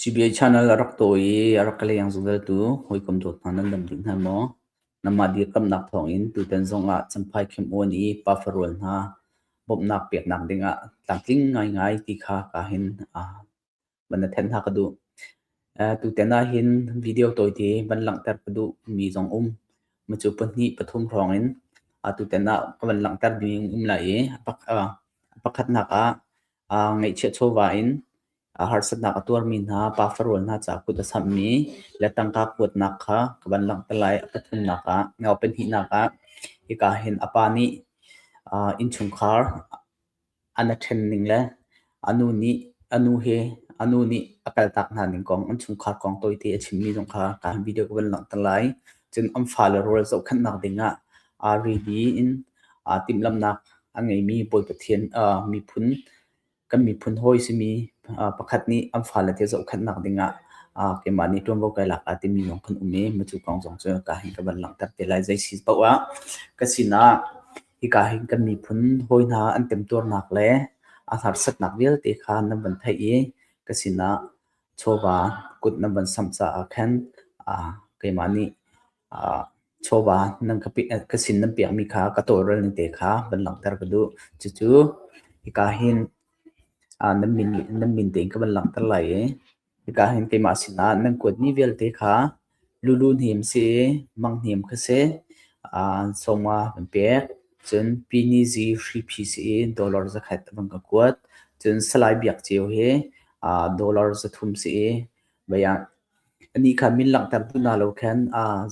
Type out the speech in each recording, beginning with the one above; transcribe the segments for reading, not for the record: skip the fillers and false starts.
CBA channel a rak tawi i a rak ka leng zungzaltu hawikom dawt hna nan dam dih hna maw? Nanmah dirkamnak thawngin tutan zongah Champhai Khem Awn i pafa rual hna bawmhnak peknak dingah tlamtling ngaingai ti kha ka hin van na thenh hna ka duh. Tutan ahhin video tawite van langhter ka duh mi zong um. Macu pahnih pathum hrawng in tutan ah ka van langhter ding um lai i pakhatnak ah ngaihchiah chawva in harsatnak a tuarmi hna pafa rual hna caah kut a samhmi le tangka kuatnak kha ka van langhter lai. A pathumnak ah, pahnihnak ah hika hin a pa nih innchungkhar an a ṭhen ning le a nu nih a nu he a nu nih a kaltak hna ning kong, an chungkhar kong tawite a chimmi zong kha ka video ka van langhter lai. Cun an fale rawl zohkhenhnak dingah aa ready in timhlamhnak a ngeimi Bawi Pathian miphun kan miphun hawi simi pakhat nih an fale te zohkhenhnak dingah keimah nih ṭuanvo kai lak aa timi zong kan um i macu kong zong cu ka hin ka van langhter te lai. Zei si paoh ah ka sinah hika hin kan miphun hawi hna an temtuarnak le a harsatnak vialte kha nan van theih i ka sinah chawva kut nan van samh caah khan keimah nih chawva nan ka ka sin nan pekmi kha ka tawlrel ning te kha van langhter ka duh. Cucu hika hin nan min nan min tein ka van langhter lai i hika hin keimah sinah nan kuatmi vialte kha lulu hnem si i mang hnem kha si sawma van pek. Cun Pinizi hriphi si i dollar 100 van ka kuat. Cun Salai Biak Ceu hi dollar 300 si i Baiah anih kha min langhter duh na lo khan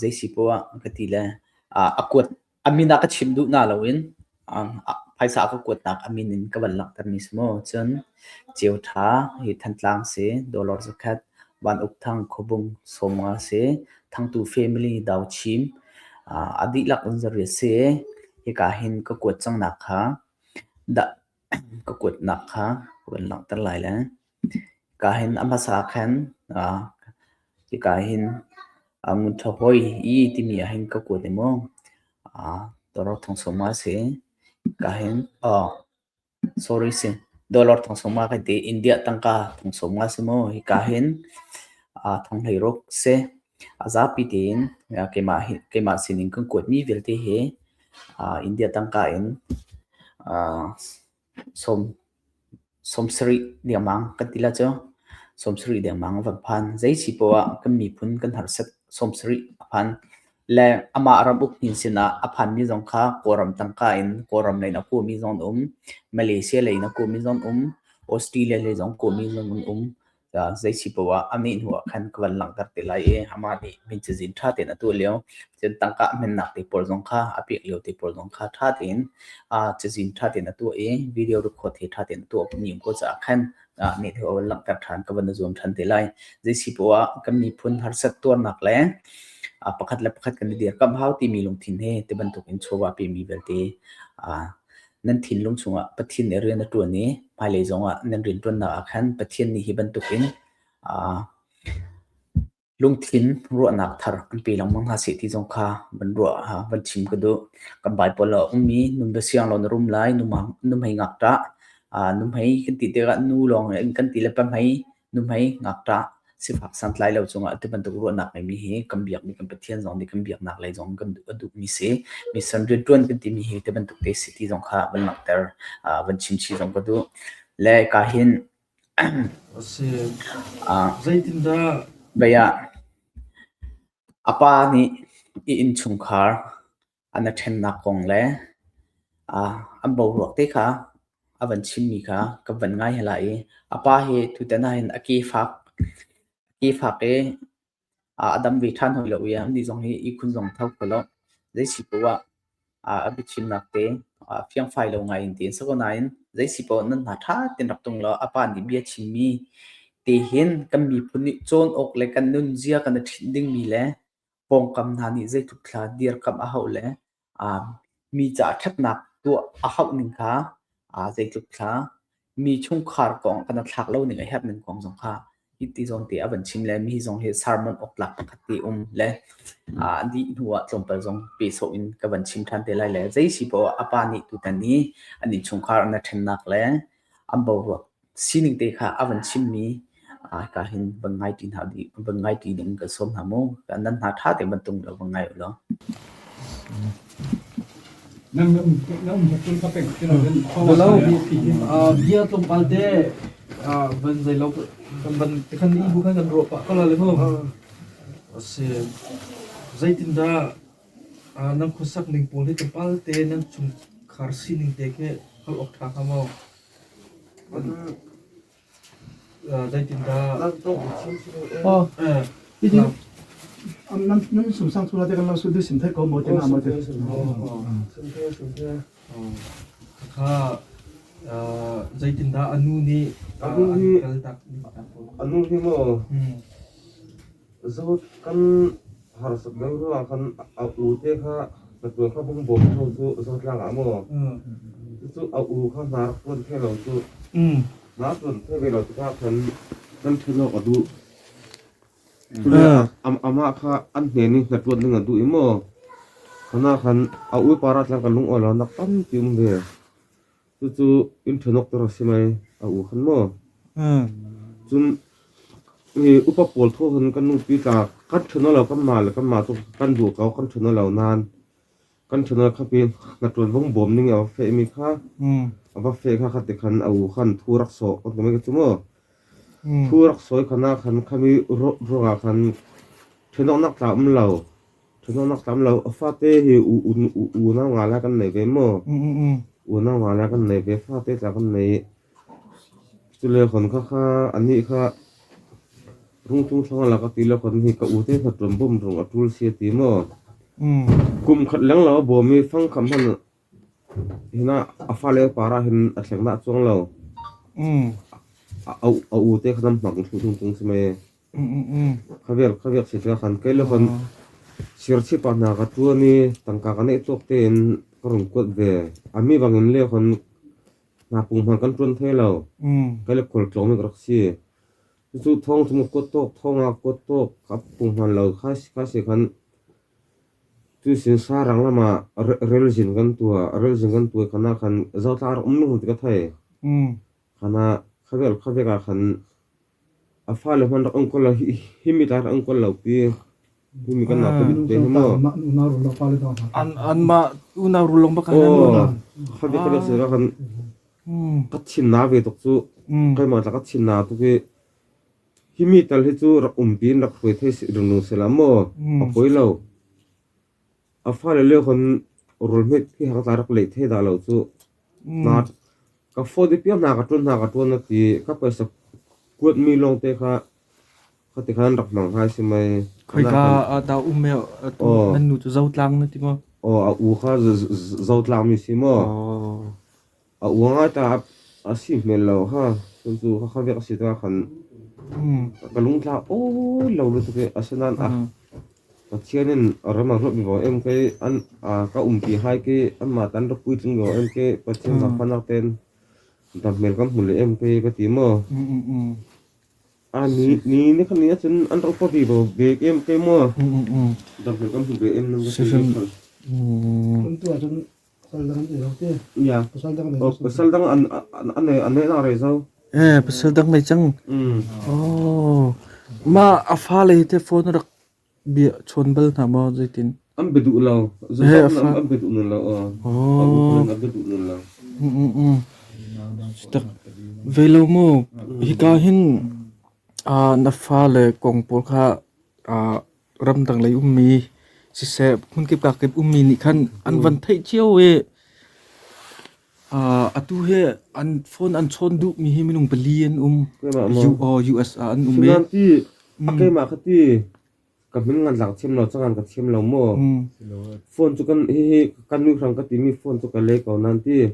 zei si poah ka ti le a kuat a min ah ka chim duh na loin phaisa a ka kuatnak a min in ka van langhter mi si mu. Cun Ceu Ṭha hi Thantlang si dollar 100, Van Uk Thang Khuabung 50 si, Thangtu family Dauchim a dihlak in 800 si. Hika hin ka kuat cangnak kha dah ka kuatnak kha ka van langhter lai le. Hika hin a hmasa khan hika hin ngunthaw hawi i timi ah hin ka kuat i mu dollar thong sawm a si. Hika hin sorry si dollar thong sawm nga kan ti India tangka thong sawm nga si mu. Hika hin thong 16 si. A zapi tein keimah keimah sining kan kuatmi vialte hi India tangka in sawm 70 dengmang kan ti la cu. 70 dengmang a van phan. Zei si poah ah kan miphun kan harsat 70 a phan. Le amah ram uk hnin sinah a phanmi zong kha Kawlram tangka in Kawlram lei in a kuami zong an um. Malaysia lei in a kuami zong an um. Australia lei zong kuami zong an um. Zei si poah ah a neh hnu ah khan ka van langhter te lai i amah nih min cazin ṭha tein a tuah lio. Cun tangka a hmannak te pawl zong kha a pek lio te pawl zong kha ṭha tein cazin ṭha tein a tuah i video record he ṭha tein a tuah mi um ko caah khan neh deuh a van langhter ṭhan ka van i zuam ṭhan te lai. Zei si poah ah kan miphun harsat tuarnak le pakhat le pakhat kan i dirkamh hau timi lungthin he ti bantuk in chawva pemi vialte nan thinlung chungah Pathian nih rian a ṭuan i hmailei zongah nan rianṭuannak ah khan Pathian nih hi bantukin lungthin ruahnak thar an pe lengmang hna seh ti zong kha van ruah van chim ka duh. Kan Baibal ah a ummi nun va siang law na rum lai, nuhmei ngakṭah, nuhmei kan ti tikah nu lawng in kan ti le pahmei nuhmei ngakṭah sifak santlai lo cungah ti bantuk ruahnak ngeimi hi kan biakmi kan Pathian zong nih kan biaknak lei zong kan duh a duhmi si. Mission rianṭuan kan timi hi ti bantuk te si ti zong kha van langhter van chim chih zong ka duh. Le ka hin A si. Zeitindah Bei ah a pa nih i innchungkhar an i ṭhennak kong le an boruak te kha a van chimmi kha ka van ngai hna lai i a pa hi tutan ahhin a ke fak i a dam ve ṭhan hoi lo i anih zong hi ihkhun zong tho kho lo. Zei si poah ah a biachimnak te fiangfai lo ngai in ti an si ko nain zei si poah nan hna ṭha tein rak tung law a pa nih bia chimmi te hin kan miphun nih cawn awk le kan nunzia kan i ṭhinh dingmi le pawngkam hna nih zeitluk thla dirkamh a hauh le mi caah ṭhatnak tuah a hauh ning kha zeitluk thla mi chungkhar kong kan i thlak lo ning a herh ning kong zong kha hi ti zawn te a van chim le mi zong hi sermon awk tlak pakhat te um le a dih hnu ah tlawmpal zong pe sawh in ka van chim ṭhan te lai le zei si poah a pa nih tutan i an innchungkhar an i ṭhennak le an boruak sining te kha a van chimmi. Hika hin van ngai ṭi hna van ngai ṭi ding kan sawm hna mu. Nan hna ṭha tein van tung law van ngai u law. Bia tlawmpal te van zei lo kan van kan i bu khan kan ruah pah ko la le mu. Si zeitindah nan khuasak ning pawl hi tlawmpal te nan chungkhar sining te khi hal awk ṭha hnga maw? Zeitindah Nan sumsang cu te kan lo su sim thai ko mo te na mo te. Kha zeitindah anu nih Anu hi kal tak anu hi maw zo kan harsat deuh ruangah khan a u te kha hnaṭuan kha bung bawm kho cu Zotlang ah maw cucu a u kha hna rak ṭuan thai lo cu hna ṭuan thai ve lo tikah khan kan ṭhen awk a duh. Cule amah kha an hnen i hnaṭuan ding a duh i maw khan ah khan a u par ah tlang kan lung awi lo nak tampi um ve. Cucu inn ṭhen awk ter a si mei a u khan maw? Cun hi upa pawl thaw khan kan nupi tla kan ṭhen lo kanmah le kanmah cu kan duh ko kan ṭhen lo nain kan ṭhen lo kha pi na ṭuan vong bawm ning a va fehmi kha a va feh kha kha ti khan a u khan thu rak sawh kan ti mai cu mu. Thu rak sawi khan ah khan khami ruangah khan ṭhen awknak tla um lo. Ṭhenawknak tam lo. A fate hi unau nga la kan nei ve maw? Unau nga la kan nei ve. Fate tla kan nei. Cule khon kha kha anih kha rungtung thlang la ka ti lo khon hi ka u te hna ṭuan bom rung a ṭul si a ti maw? Kum khat leng lo a bawm i fang kham hman hina a fale par ah hin a thleng dah chuang lo. A u te kha nam hmak thung thung tung si mei. Khaviak si tikah khan kei le kan serchip ah hna ka ṭuan i tangka ka neih tawk tein ka rung kuat ve. A mi bangin le khan hna punghman kan ṭuan thai lo. Kei le khualtlawng mi ka rak si. Cucu thawng cu kuat tawk, thawng ah kuat tawk, ka punghman lo kha si khan tusin sarang lam ah relzin kan tuah. Relzin kan tuah khan ah khan zotlang rak um lung ti ka thei. Khan ah khavel khavek ah khan A fale hmanh rak um ko lo. Hi mi tlai rak um ko lo pi. Hi mi kan nau te te hi mu. Anmah unau rulong bak Oh, khabi khabi se ka kan ka thin na ve tuk cu. Keimah tla ka thin na tuk i hi mi tal hi cu rak um pin rak hruai thei rung se la maw a poi lo. A fale le kon rul hmet hi hang tla rak lei thei dah lo cu. Na Ka phone i piak hna ka ṭuan hna ka ṭuan a ti. Ka paisa kuatmi lawngte kha khati khan rak hmang hai si mei. Khoika ah dah um e atu nan nu cu Zotlang na ti maw? Aw a u kha Zotlang mi si maw? A u ngai ta a si hmel lo ha. Cun cu kha vek a si tikah khan ka lungtla awi lo lutuk i asinain a Pathian in ram a ruatmi bo em kei an ka umpi hai ki anmah tan rak puitling bo em ke Pathian zaangfahnak tein damhmel kan hmu le em ke ka ti maw? A ni ni ni khan ni ahcun an rak upa bo ve em ke maw? Damhmel kan hmu ve em nan ka ti. Kan tu ahcun pasal dang an nei lo te. Ya. Pasal dang nei. Oh, pasal dang an an an nei na re zo. Eh, pasal dang nei cang. Oh. Ma a fale te phone rak bia chawn bal hna maw zeitin? An be duh lo. An be duh lo. Oh. An be duh lo. Tak ve lo mu. Hika hin na fale kong pawl kha ramdang lei ummi siseh hmunkip kakip ummi nih khan an van theih cio i atu hi an phone an chawn duhmi hi minung pali an um. US ah an um i. Ti a keimah kha ti ka min ngan lak thiam lo cangan ka thiam lo maw phone cu kan hihi kan nu hrang ka timi phone cu ka lei ko nan ti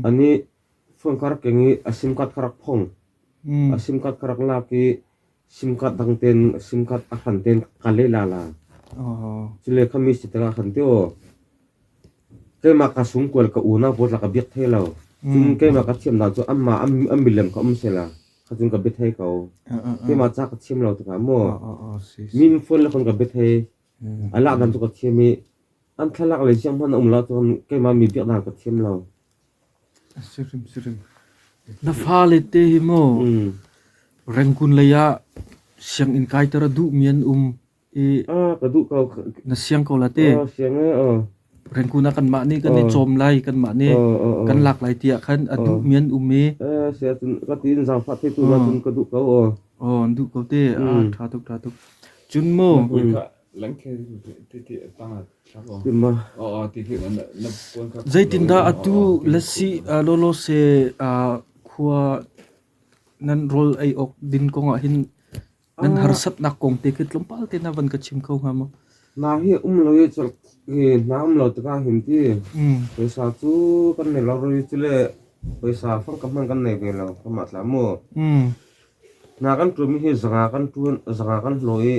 ani phone kha rak keng i a sim card kha rak phong a sim card kha rak lak i sim card dang ten sim card a hran ten ka le la la cule kha mi si tikah khan ti aw keimah ka sung kual ka unau pawl ka biak thei lo cun keimah ka thiam dan cu anmah an milem kha um sela kha cun ka bia thei ko keimah ca ka thiam lo tikah maw min phone le khon ka bia thei a lak dan cu ka thiam i an thlalak le ziang hmanh a um lo cun keimah mi biak dan ka thiam lo Sirim sirim. Na fale te hi maw? Rangoon lei ah sianginn kaiter a duhmi an um i Ah, ka duh ko. na siang ko la te. Ah, siang e, oh. Rangoon ah kanmah nih kan i cawm lai, kanmah nih Oh, oh, oh. kan lak lai tiah khan a duhmi an um i Eh, sia cun ka tiin zaangfah theitu na cun ka duh ko. Oh. Oh, an duh ko te. Ah, ṭha tuk, ṭha tuk. Cun mu, Zeitindah atu lasi lawlawse khua nan rawl ei awk ding kong ah hin nan harsatnak kong te khi tlawmpal te na van ka chim kho hnga maw? Na hi um lo i hi na um lo tikah hin ti phaisa cu kan nei lo ri cu le phaisa fang ka hman kan nei ve lo ka mah tla mu. Hna kan ṭuanmi hi zanga kan ṭuan zanga kan hlaw i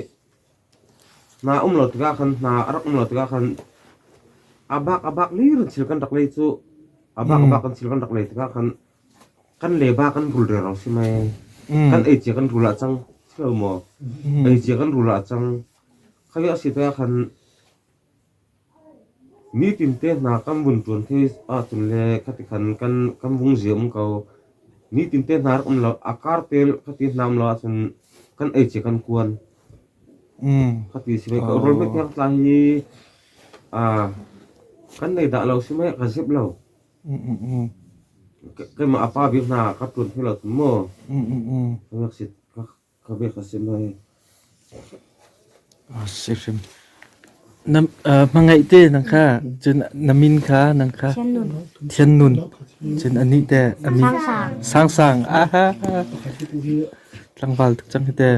Hna um lo tikah khan hna a rak um lo tikah khan a bak a bak lir in thil kan rak lei cu a bak a bak kan thil kan rak lei tikah khan kan le ba kan rul rero si mei kan ei cia kan rul ah cang si lo maw ei cia kan rul ah cang kha a si tikah khan nitin te hna kan vun ṭuan the ahcun le khati khan kan kan vung ziam ko nitin te hna rak um lo a kar te khati hna um lo ahcun kan ei cia kan kuan Khati si mei rawl hmet thiang tla hi kan nei dah lo si mei ka zip lo. Keimah a pa bik hna ka ṭuan thei lo cun maw. Ka bek si ka bek a si mei. Si hrim. Na hmangaih te nang kha cun na min kha nang kha Thian Nun cun anih te a min Sang Sang aha Tlangval tuk cang hi te.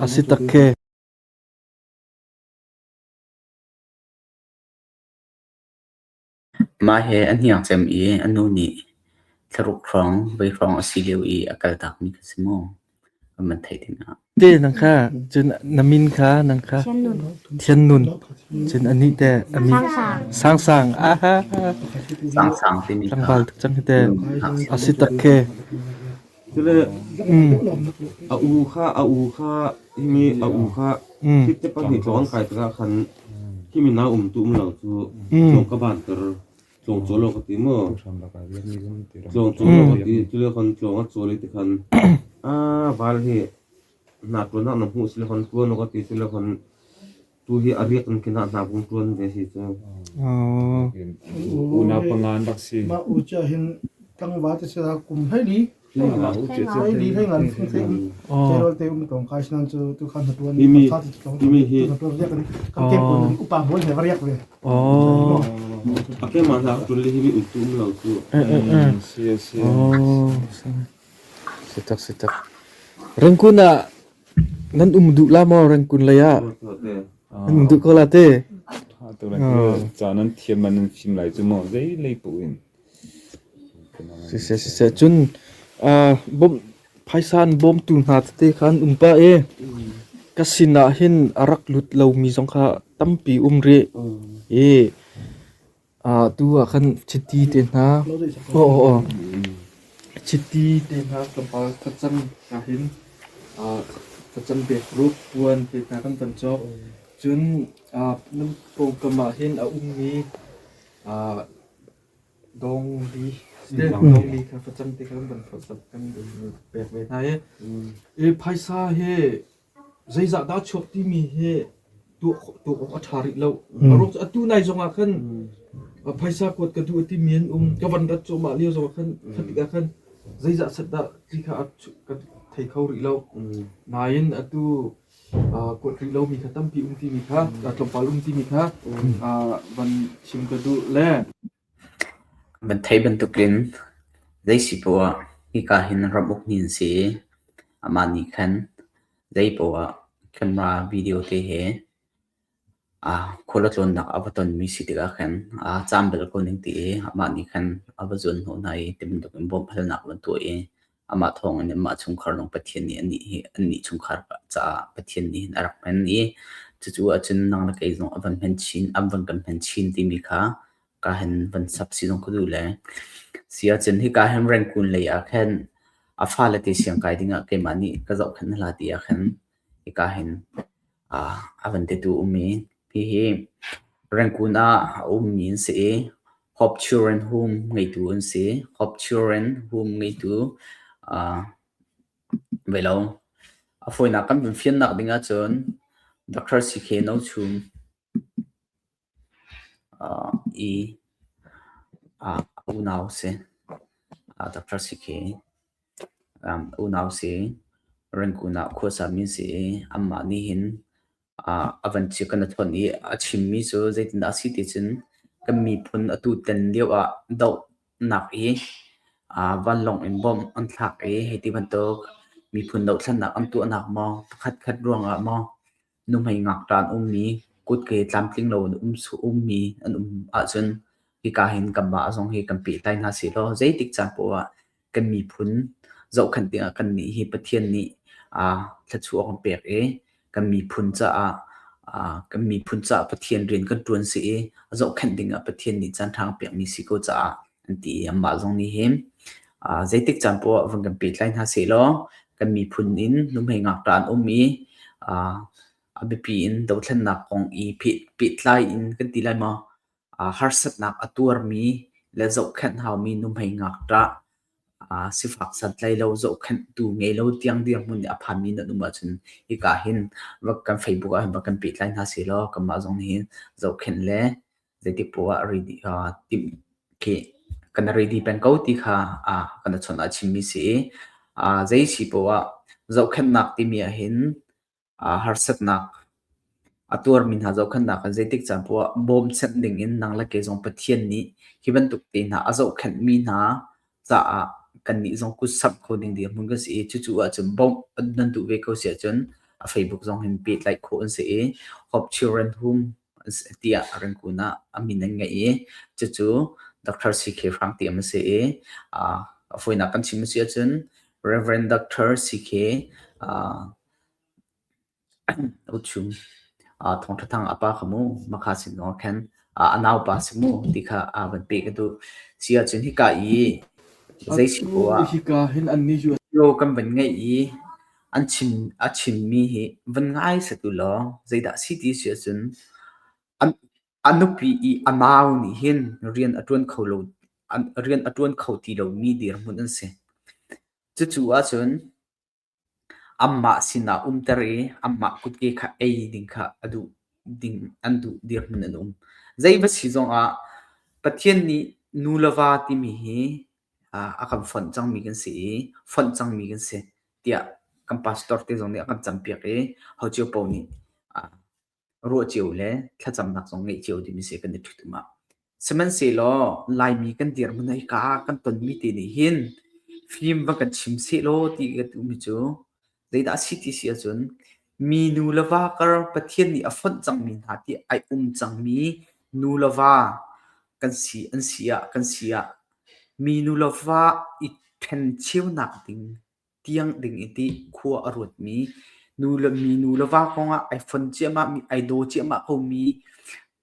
A si tak khi. Mah he a hniang cem i a nu nih thlaruk hrawng voi hrawng a si lio i a kaltakmi kha si maw? Kan van theih dingah. Te nang kha cun na min kha nang kha Thian Nun cun anih te a min Sang Sang aha Sang Sang timi kha tlangval tuk cang hi te a si tak khi. Cule a u kha a u kha himi a u kha thit te pahnih tlawng an kai tikah khan himi nau um tu um lo cu tlawng ka banter tlawng cawl lo ka ti maw tlawng cawl lo ka ti cule khan tlawng a cawl i ti khan a val hi hna tuan ah na hmuh sile khan tuan ka ti sile khan tu hi a riak in khin ah hna vung tuan ve si cu Unau panga an rak si. Mah u chia hin tlangval te sila kum hleili hleili hlei ngan fung thei um cheirol te um tong kai sinan cu tu khan hatuan Imi fa ti tong imi hi tu riak kan kan kem pun upa buan he riak ve Oh. A ke ma hna tul hi mi um tu um lo cu. Si si. Oh. Sitak sitak. Rengkun ah Nan um duh la maw Rengkun lei ah? Nan um duh ko la te? Tu lai cu ca nan thiam man nan fim lai cu maw zei lei paoh in. Siseh siseh cun bawmh phaisa an bawmtu hna tete kha an um pah i ka sin ah hin a rak lut lomi zong kha tampi um rih i Tu ah khan chiti te hna aw aw chiti te hna tlawmpal thlacam ahhin thlacam bekruk puan te hna kan van cawk. Cun nan pawngkam ah hin a ummi dawngli dawngli kha facang te kha kan van phorh kan pek ve hna i i phaisa hi Zeizah dah a chuak timi hi tuah awk a ṭha rih lo. A ruang cu atu nai zongah khan phaisa kuat ka duh a timi an um. Ka van rat cuahmah lio zongah khan kha tikah khan zeizah set dah ti kha ka thei kho rih lo. Nain atu kuat rih lomi kha tampi um timi kha tlawmpal um timi kha van chim ka duh le. Van thei bantukin zei si poah ah hika hin ram-uk ni an si i amah nih khan zei poah ah camera video te he khual a tlawnnak a va tonmi si tikah khan aa caam bal ko ning ti i amah nih khan a va zuanhnawh hna i ti bantukin bawmh halnak a van tuah i amah thawngin amah chungkhar zong Pathian nih annih hi annih chungkhar caah Pathian nih hin a rak hman i cucu ahcun nang le kei zong a van hman chin, an van kan hman chin timi kha ka hin van sap si zong ka duh le si ahcun hika hin Rangoon lei ah khan a fale te siangkai dingah keimah nih ka zohkhenh hna ti ah khan hika hin a van titu um i hihi Rangoon ah a ummi an si i Hope Children Home ngeitu an si. Hope Children Home ngeitu ve lo. A fawinak kan vun fiannak ding ahcun Dr. CK No Chum i a unau si. Dr. CK unau si. Rangoon ah khuasa mi si i anmah nih hin a van kan i chawnh i a chimmi cu zeitindah a si ti cun kan miphun atu tan lio ah dohnak i vanlawng in bomb an thlak i hei ti bantuk miphun dohthlennak an tuahnak maw pakhatkhat ruangah maw nuhmei ngakṭa an ummi kutke tlamtling lo in ummi an um ahcun hika hin kanmah zong hi kan pehtlai hna sehlaw zeitik caan poah ah kan miphun zohkhenh dingah kannih hi Pathian nih thluachuah a kan pek i kan miphun caah kan miphun caah Pathian rian kan ṭuan si i a zohkhenh dingah Pathian nih caanṭha a pekmi si ko caah an ti i anmah zong nih hin zeitik caan poah van kan pehtlai hna sehlaw kan miphun in nuhmei ngakṭah an um i a biapi in dothlennak kong i pehtlai in kan ti lai maw harsatnak a tuarmi le zohkhenh haumi nuhmei ngakṭah sifak santlai lo zohkhenhtu ngei lo tiang dirhmun i a phanmi nan um ahcun hika hin va kan Facebook ah hin va kan pehtlai hna sehlaw kanmah zong nih hin zohkhenh le zeitik poah ah ready timh khi kan ready peng ko ti kha kan i chawnh ah chimmi si i zei si poah zohkhenhnak timi ah hin harsatnak a tuarmi hna zohkhenhnak in zeitik caan poah ah bawmchanh dingin nang le kei zong Pathian nih hi bantuk te hna a zohkhenhmi hna caah kannih zong kutsamh kho ding dirhmun kan si i cucu ahcun bawmh nan duh ve ko si ahcun a Facebook zong hin pehtlaih khawh an si i Hope Children Home tiah Rangoon ah a min an ngeih i cucu Dr. C.K. Hrang ti a si i a fawinak kan chim a si ahcun Reverend Dr. C.K. Uchum thawngṭha thang a pa kha mu makha sin zong ah khan a naupa si mu ti kha a van peh ka duh. Si ahcun hika i zei si Atu poah hika hin annih cu yo kan van ngeih i an chim a chimmi hi van ngai set u law zeidah si ti si ahcun an a nupi i a nau nih hin rian a ṭuan kho lo rian a ṭuan kho ti lomi dirhmun an si. Cucu ahcun Anmah sinah umter i anmah kutke kha ei ding kha a duh ding an duh dirhmun an um. Zei va si zongah Pathian nih nu le va timi hi a kan fonh cangmi kan si i fonh cangmi kan si tiah kan pastor te zong nih a kan campiak i ho cio paoh nih ruah cio le thlacamnak zong ngeih cio ding si kan i ṭhut um ah. Sihmanhsehlaw Laimi kan dirhmun ah hika kan tonmi te nih hin fim va kan chim sehlaw ti ka duhmi cu zeidah a si ti si ahcun mi nu le va kar Pathian nih a fonh cangmi hna ti ai um cangmi nu le va kan si an si ah kan si ah mi nu le va i ṭhencheunak ding tiang ding i ti khua a ruatmi nu le mi nu le va kongah ai fon ciahmah mi ai daw ciahmah komi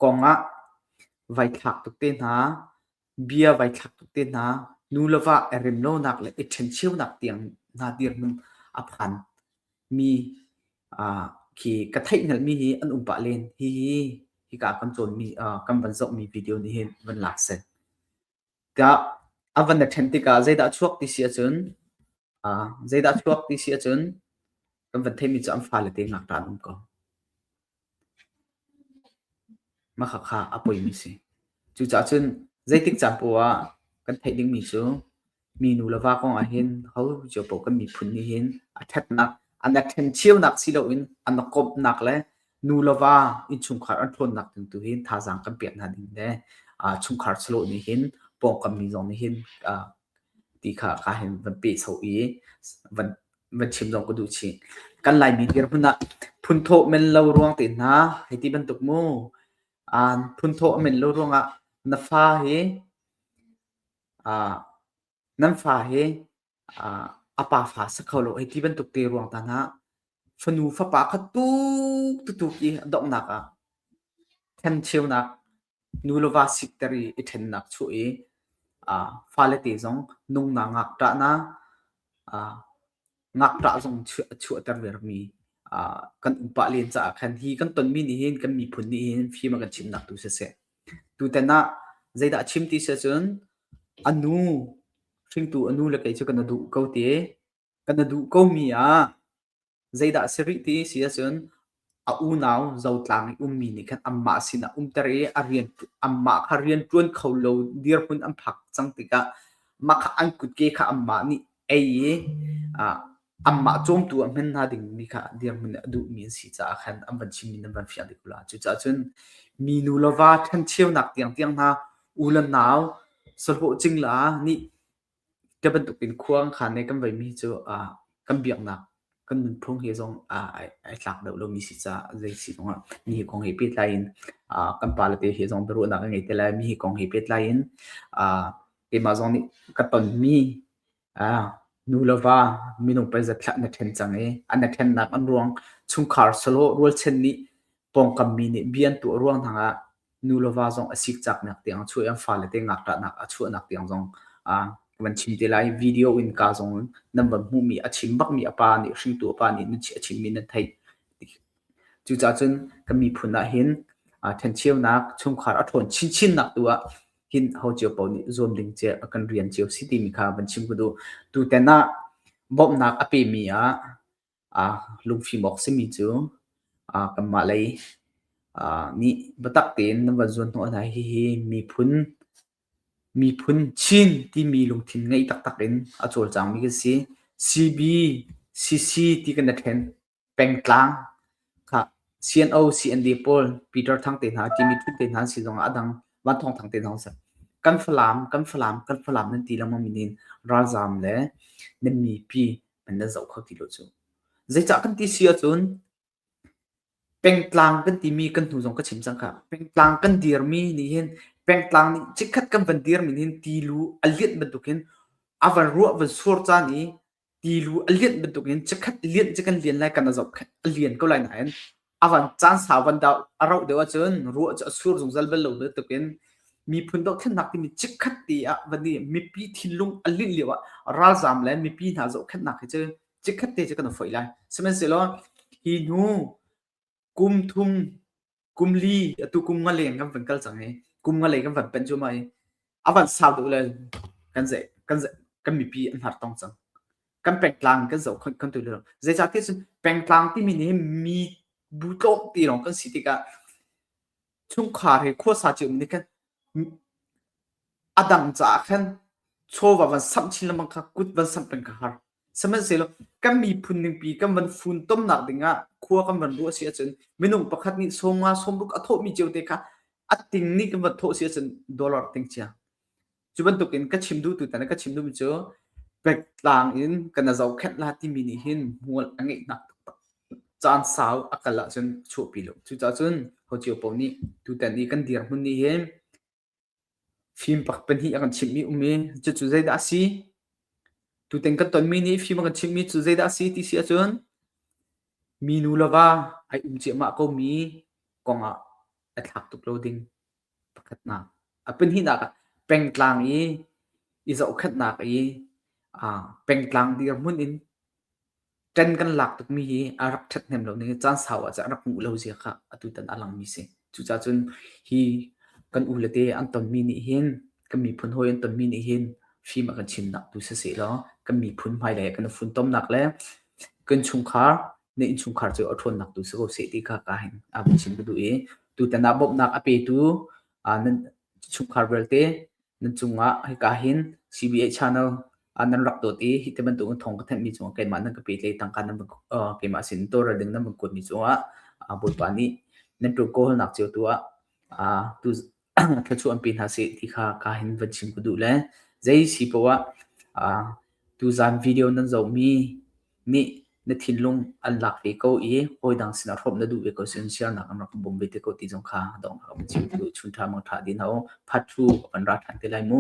kongah vai thlak tuk te hna bia vai thlak tuk te hna nu le va i rem lonak le i ṭhencheunak tiang hna dirhmun a phan mi khi ka theih hngalhmi hi an um pah len hihi hika kan cawnmi kan van zohmi video nih hin van lak seh Tiah a van i ṭhen tikah zeidah a chuak ti si ahcun zeidah a chuak ti si ahcun kan van theihmi cu an fale te ngakṭah an um ko. Mah khakha a poimi si. Cucaah cun zeitik caan poah ah kan theih dingmi cu mi nu le va kong ah hin ho cio paoh kan miphun nih hin a ṭhatnak an a ṭhencheunak si loin an a komhnak le nu le va innchungkhar an ṭhawnnak ding tu hin thazaang kan pek hna ding le chungkhar sawlawh nih hin pawngkam mi zong nih hin ti kha ka hin van pehcho i van van chim zong ka duh chih. Kan Laimi dirhmun ah phunthawh men lo ruang te hna hei ti bantuk mu phunthawh a men lo ruangah na fa hi nan fa hi a pa fa si kho lo hei ti bantuk te ruang ta hna fanu fapa kha tuk tutuk i donghnak ah ṭhencheunak nu le va sikter i i ṭhennak chuah i fale te zong nungna ngakṭahna ngakṭah zong chuahter vermi kan upa len caah khan hi kan tonmi nih hin kan miphun nih hin fim a kan chimnak tu siseh. Tutan ah zeidah chim ti si ahcun a nu hringtu a nu le kei cu kan i duh ko ti kan i duh komi ah. Zeidah a si rih ti si ahcun a unau Zotlang i ummi nih khan anmah sinah umter i a rian anmah kha rian ṭuan kho lo dirhmun an phak cang tikah mah kha an kutke kha anmah nih ei i anmah cawmtu ah hman hna dingmi kha dirhmun a duhmi an si caah khan an van chimmi nan van fiang dih ko la. Cucaah cun mi nu le va ṭhencheunak tiangtiang hna u le nau sahlawh cingla nih Ka bantukin khua kan khan i kan veimi cu kan biaknak, kan nunphung he zong ai tlak deuh lomi si caah zei si zongah mi hi kong he pehtlai in kan pale te he zong biaruahnak kan ngei te lai. Mi hi kong he pehtlai in keimah zong nih ka tonmi nu le va minung pei zat thlah na ṭhen cang i an i ṭhennak an ruang chungkhar sahlawh rualchan nih pawngkam mi nih bia an tuah ruang hna ah nu le va zong a sikcaknak tiang a chuah i an fale te ngakṭahnak a chuahnak tiang zong van chim te lai. Video in ka zong nan van hmuhmi a chim bakmi a pa nih hringtu a pa nih nan a chimmi nan theih. Cucaah cun kan miphun ah hin ṭhencheunak chungkhar a ṭhawn chinchinnak tu ah hin ho cio paoh nih zuam ding cia kan rian cio si timi kha van chim ka duh. Tutan ah bawmhnak a pemi ah lungfim awk simi cu kanmah lei nih biatak tein nan van zuan hnawh hna. Hihi miphun miphun Chin timi lungthin ngei taktak in a cawlcangmi kan si. CB, CC ti kan i ṭhen. Pengtlang kha CNO, CND pawl, Peter Thang te hna, Jimmy Thut te hna an si zongah a dang Van Thawng Thang te hna an si. Kan Falam, kan Falam, kan Falam nan ti lengmang mi nih ralzaam le nan mipi nan nan zoh kho ti lo cu. Zeicah kan ti si ahcun pengtlang kan timi kan hnu zong ka chim cang kha. Pengtlang kan dirmi nih hin pengtlang nih chikkhat kan van dirmi nih hin tilu a lianh bantukin a van ruah van sur caan i tilu a lianh bantukin chikkhat lianh cu kan lian lai kan a zoh a lian ko lai nain a van caan sau van dau a rauh deuh ahcun ruah cu a sur zungzal bal lo bantukin miphun dohthlennak timi chikkhat te ah van i mipi thinlung a linh lio ah ralzaam le mipi hna zohkhenhnak hi cu chikkhat te cu kan foih lai. Sihmanhsehlaw hi hnu kum thum kum li atu kum nga leng kan van kal cang i kum nga lei kan van panh cuahmah i a van sau deuh le kan ze kan ze kan mipi an har tong cang. Kan pengtlang kan zoh kan tu lo. Zeicahtiah cun pengtlang timi nih mi bu tlawm ti lawng kan si tikah chungkhar he khuasa cio nih khan a dang caah khan chawva van samh chin lengmang kha kut van samh peng kha har. Sihmanhsehlaw kan miphun ningpi kan van funtomnak dingah khua kan van ruah si ahcun minung pakhat nih sawmnga sawmruk a thawhmi cio te kha a ting nih kan van thawh si ahcun dollar ting cia. Cu bantukin ka chim duh tu tan ka chim duhmi cu pekṭlang in kan zohkhenh la timi nih hin hmual a ngeihnak taktak caan sau a kal ahcun a chuahpi lo. Cucaah cun ho cio paoh nih tutan i kan dirhmun nih hin fim pahnih a kan chimhmi um i cucu zeidah a si? Tutan kan tonmi nih fim a kan chimhmi cu zeidah a si ti si ahcun minu le va ai um ciahmah komi kongah a thlak tuk lo ding pakhatnak. A pahnihnak ah pengtlang i i zohkhenhnak i pengtlang dirhmun in ṭan kan lak tukmi hi a rak ṭhathnem lo ning caan sau ah cun a rak nguh lo zia kha atutan a langmi si. Cucaah cun hi kan u le te an tonmi nih hin kan miphun hawi an tonmi nih hin fim a kan chimnak tu siseh law kan miphun hmailei ah kan i funtomnak le kan chungkhar na innchungkhar cu a ṭhawnnak tu si ko seh ti kha ka hin a vun chim ka duh i tutan ah bawmhnak a petu nan chungkhar vialte nan cungah hika hin CBA channel nan rak dawt i hi ti bantuk in thawng ka thanhmi cungah keimah nan ka petlei tangka nan keimah sin tawlrel ding nan van kuatmi cungah Bawipa nih nan ṭuan kawlnak cio tu ah tu thluachuah an pe hna seh ti kha ka hin van chim ka duh le zei si poah ah tuzan video nan zohmi nih na thinlung an lak ve ko i hawidang sinah hrawmh na duh ve ko sin share nak an rak bawm ve te ko ti zong kha dong ka chim tu chun tha mang tha din ho part 2 kan ra than te lai mu.